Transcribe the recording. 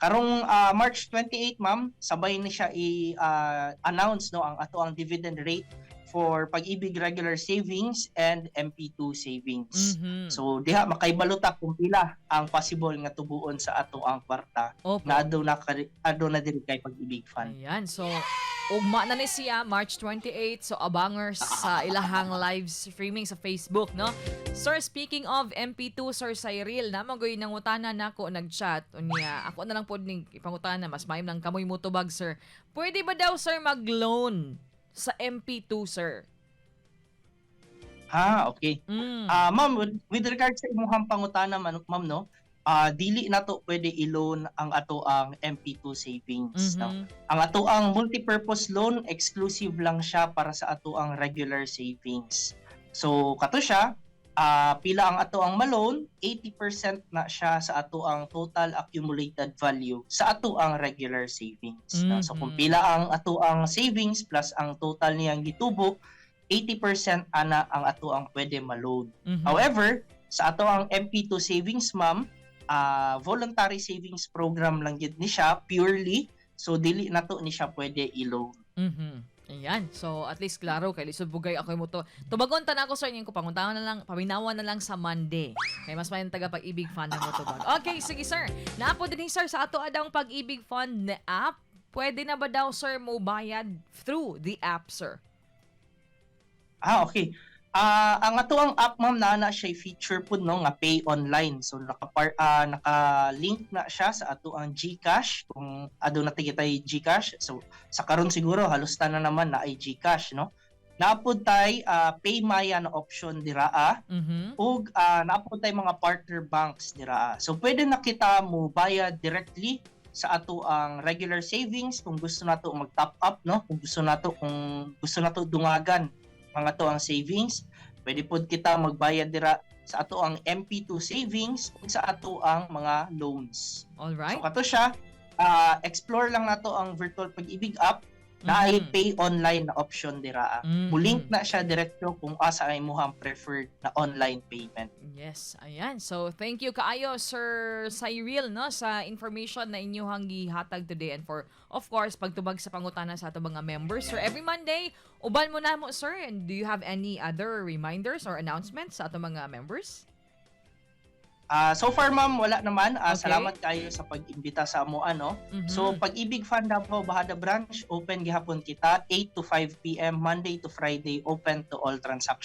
Karong March 28, ma'am, sabay ni siya i-announce, no, ang ato ang dividend rate for Pag-ibig regular savings and MP2 savings. So diha makaibalo ta kung pila ang possible nga tubuon sa ato ang kwarta nga aduna diri kay Pag-ibig Fund. Ayan. So, ugma na ni siya, March 28. So, abangers sa ilahang live streaming sa Facebook, no? Sir, speaking of MP2, Sir Cyril, namagoy nangutana nako nag-chat. Unya, ako na lang po ning ipangutana, mas maayom lang kamoy mutubag, sir. Pwede ba daw, sir, mag-loan sa MP2, sir? Ah, okay. Ma'am, with regards sa imong pangutana, ma'am, no? Dili na to pwede i-loan ang ato ang MP2 savings, no? Ang ato ang multipurpose loan, exclusive lang siya para sa ato ang regular savings. So kato siya, pila ang ato ang ma-loan, 80% na siya sa ato ang total accumulated value sa ato ang regular savings, no? So kung pila ang ato ang savings plus ang total niyang gitubo, 80% ana ang ato ang pwede ma-loan. However, sa ato ang MP2 savings, ma'am, voluntary savings program lang gyud ni siya purely. So dili na to ni siya pwede i-loan. Ayan. So, at least klaro kay lisod bugay ako mo to. Tubagon ta na ako, sir, ko panguntahan na lang, paminawan na lang sa Monday. Kay mas may taga Pag-ibig Fund na mo tubag. Okay, sige, sir. Naa po din, sir, sa ato adang Pag-ibig Fund na app. Pwede na ba daw, sir, mo bayad through the app, sir? Ah, okay. Ang ato ang app, ma'am, na siya feature pud, no, nga pay online. So naka-link na siya sa ato ang GCash kung aduna kitay GCash. So sa karon siguro halos tanan naman na ay GCash, no. Naa pod tay PayMaya na option diraa ug naa pod tay mga partner banks diraa. So pwede na kita mo bayad directly sa ato ang regular savings kung gusto nato mag-top up, no, kung gusto nato dungagan ang ato ang savings. Pwede pod kita magbayad dira sa ato ang MP2 savings ug sa ato ang mga loans. So kato siya, explore lang nato ang virtual Pag-ibig app na ay pay online na option dira. Mulink na siya diretso kung asa ay imuhang preferred na online payment. Yes, ayan. So, thank you kaayo, Sir Cyril, no, sa information na inyong gihatag today and for, of course, pagtubag sa pangutana sa ato mga members. Sir, every Monday, uban mo na mo, sir. And do you have any other reminders or announcements sa ato mga members? So far, ma'am, wala naman. Salamat kayo sa pag-imbita sa amo, ano. So Pag-ibig Fund Davao Bajada Branch, open gihapon kita 8 to 5 p.m. Monday to Friday, open to all transactions.